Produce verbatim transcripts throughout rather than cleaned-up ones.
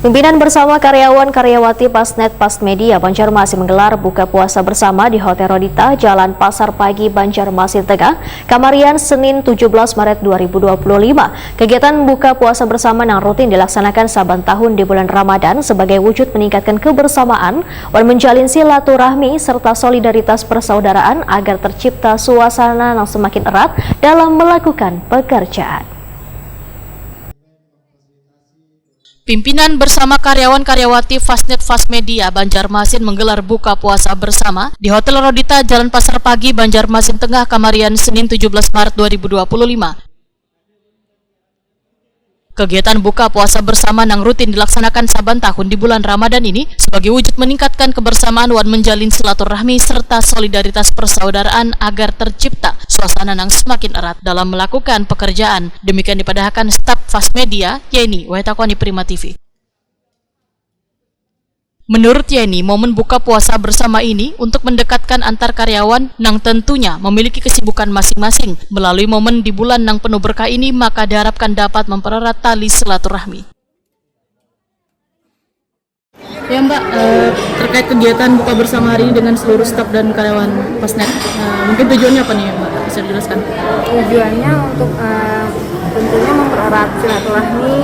Pimpinan bersama karyawan karyawati Pasnet Pasmedia Banjarmasin menggelar buka puasa bersama di Hotel Rodita, Jalan Pasar Pagi, Banjarmasin Tengah, Kamarian, Senin tujuh belas Maret dua ribu dua puluh lima. Kegiatan buka puasa bersama nang rutin dilaksanakan saban tahun di bulan Ramadan sebagai wujud meningkatkan kebersamaan wan menjalin silaturahmi serta solidaritas persaudaraan agar tercipta suasana nang semakin erat dalam melakukan pekerjaan. Pimpinan bersama karyawan karyawati Fastnet Fast Media Banjarmasin menggelar buka puasa bersama di Hotel Rodita, Jalan Pasar Pagi, Banjarmasin Tengah, Kamarian, Senin tujuh belas Maret dua ribu dua puluh lima. Kegiatan buka puasa bersama nang rutin dilaksanakan saban tahun di bulan Ramadan ini sebagai wujud meningkatkan kebersamaan wan menjalin silaturahmi serta solidaritas persaudaraan agar tercipta suasana nang semakin erat dalam melakukan pekerjaan. Demikian dipadahakan staf Fast Media, yaitu Waitakoni Prima T V. Menurut Yeni, momen buka puasa bersama ini untuk mendekatkan antar karyawan nang tentunya memiliki kesibukan masing-masing. Melalui momen di bulan nang penuh berkah ini, maka diharapkan dapat mempererat tali silaturahmi. Ya, Mbak, eh, terkait kegiatan buka bersama hari ini dengan seluruh staf dan karyawan Fastnet, eh, mungkin tujuannya apa nih, Mbak? Bisa dijelaskan? Tujuannya untuk, eh, tentunya mempererat silaturahmi,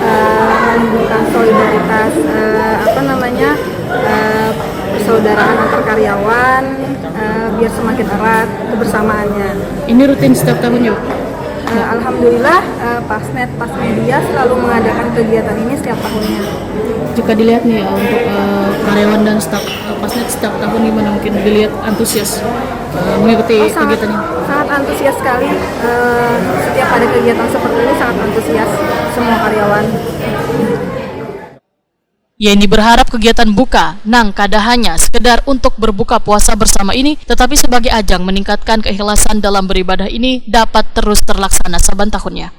eh, menimbulkan solidaritas, eh, apa namanya, eh, persaudaraan antar karyawan, eh, biar semakin erat kebersamaannya. Ini rutin setiap tahun, ya, Bu? Eh, alhamdulillah, eh, Fastnet Fast Media selalu mengadakan kegiatan ini setiap tahunnya. Jika dilihat nih, eh, untuk, eh, karyawan dan staf, eh, Fastnet setiap tahun gimana, mungkin dilihat antusias, eh, mengikuti Oh, sangat, kegiatan ini? Sangat antusias sekali. Eh, setiap ada kegiatan seperti ini sangat antusias semua karyawan. Yeni berharap kegiatan buka nang kada hanya sekedar untuk berbuka puasa bersama ini, tetapi sebagai ajang meningkatkan keikhlasan dalam beribadah ini dapat terus terlaksana saban tahunnya.